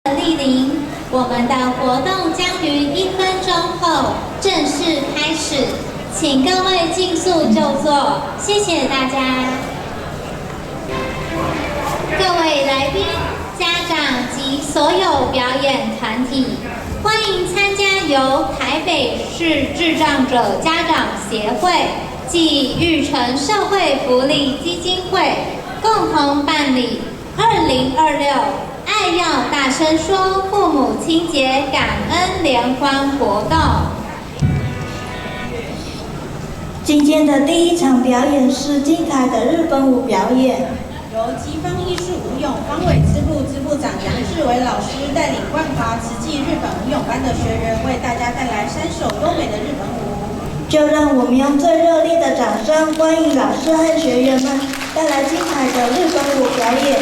莅臨，我們的活動將於1分鐘後正式開始，請各位盡速就座，謝謝大家。各位來賓、家長及所有表演團體，歡迎參加由台北市智障者家長協會暨育成社會福利基金會共同辦理2026愛要大聲說父母親節感恩聯歡活動。今天的第一場表演是精彩的日本舞表演，由吉方藝術舞詠方尾支部支部長楊志偉老師帶領冠華慈濟日本舞詠班的學員，為大家帶來三首優美的日本舞。就讓我們用最熱烈的掌聲歡迎老師和學員們帶來精彩的日本舞表演。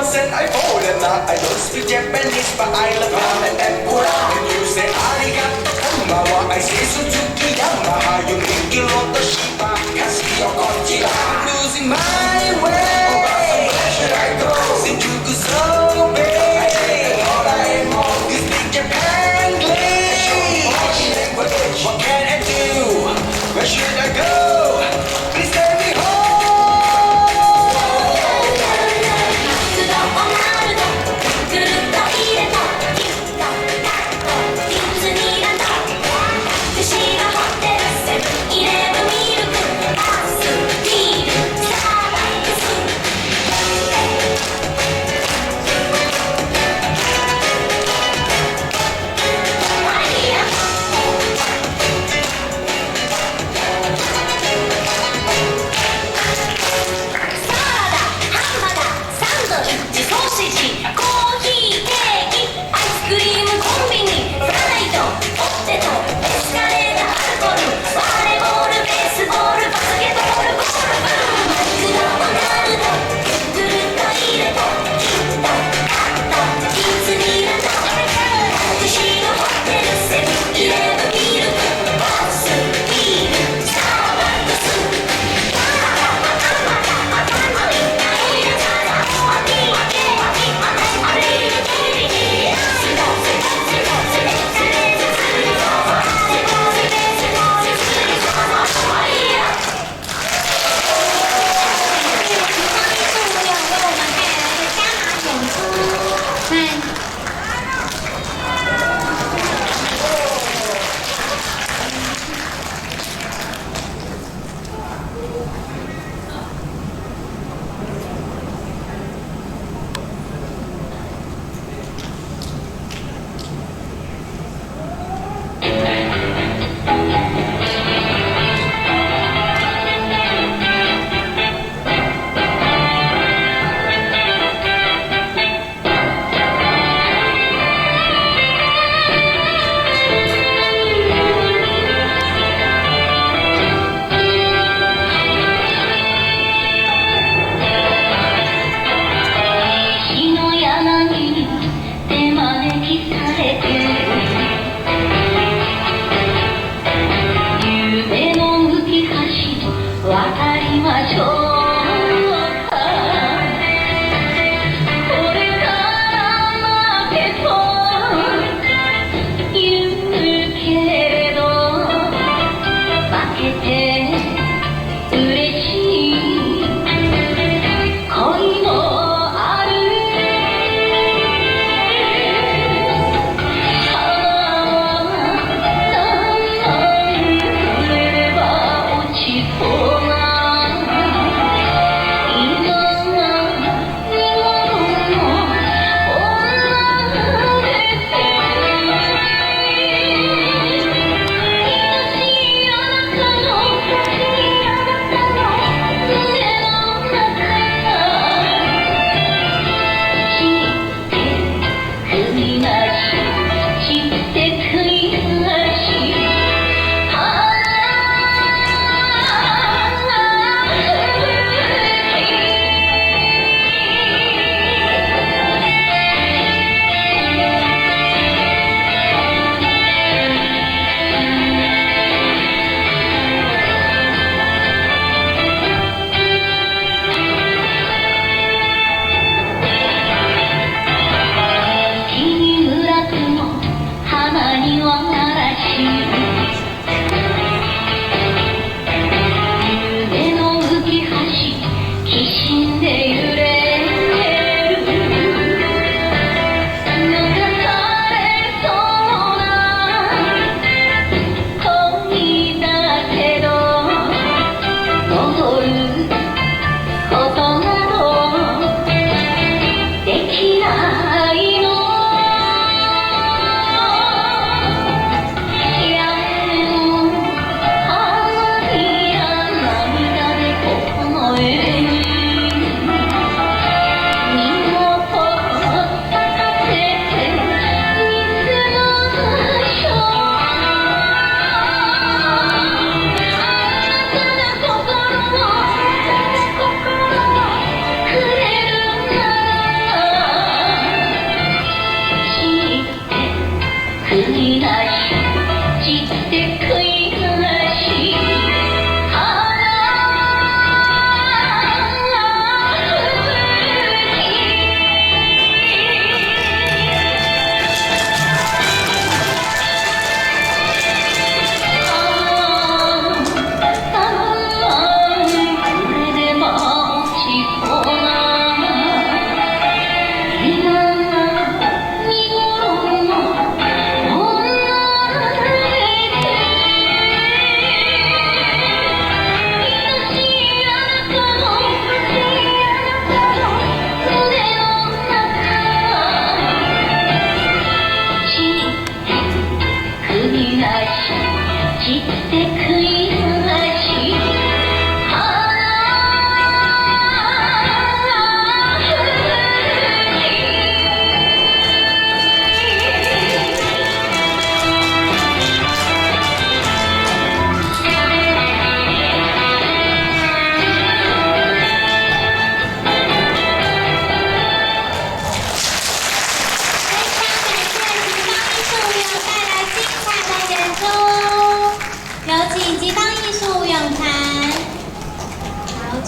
Once and I fallen. I don't speak Japanese, but I love ramen and tempura. And you say ありがとうこんばんは. I say Suzuki Yamaha. You make it Toshiba, Casio, Godzilla. I'm losing my way. Where should I go? Shinjuku so big. Doraemon, you speak Japanese. Language. What can I do? Where should I go? Please take me home. マクドナルドクルトイレトキットカットディズニーランドタクシーはホテルセブンイレブンミルクバスビールスターバックス。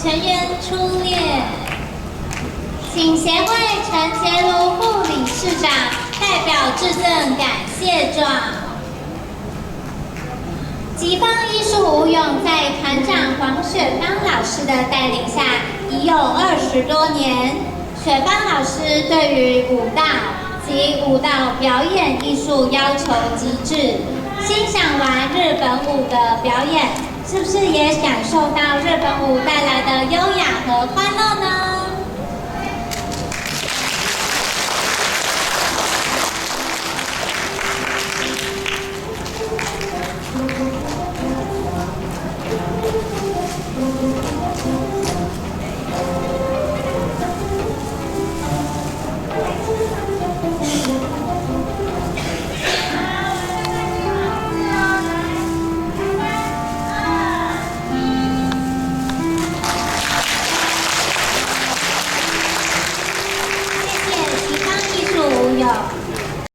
全員出列。請協會陳潔如副理事長代表致贈感謝狀。疾風藝術舞泳在團長黃雪芳老師的帶領下，已有20多年。雪芳老師對於舞蹈及舞蹈表演藝術要求極致。欣賞完日本舞的表演，是不是也感受到日本舞帶來的優雅和歡樂呢？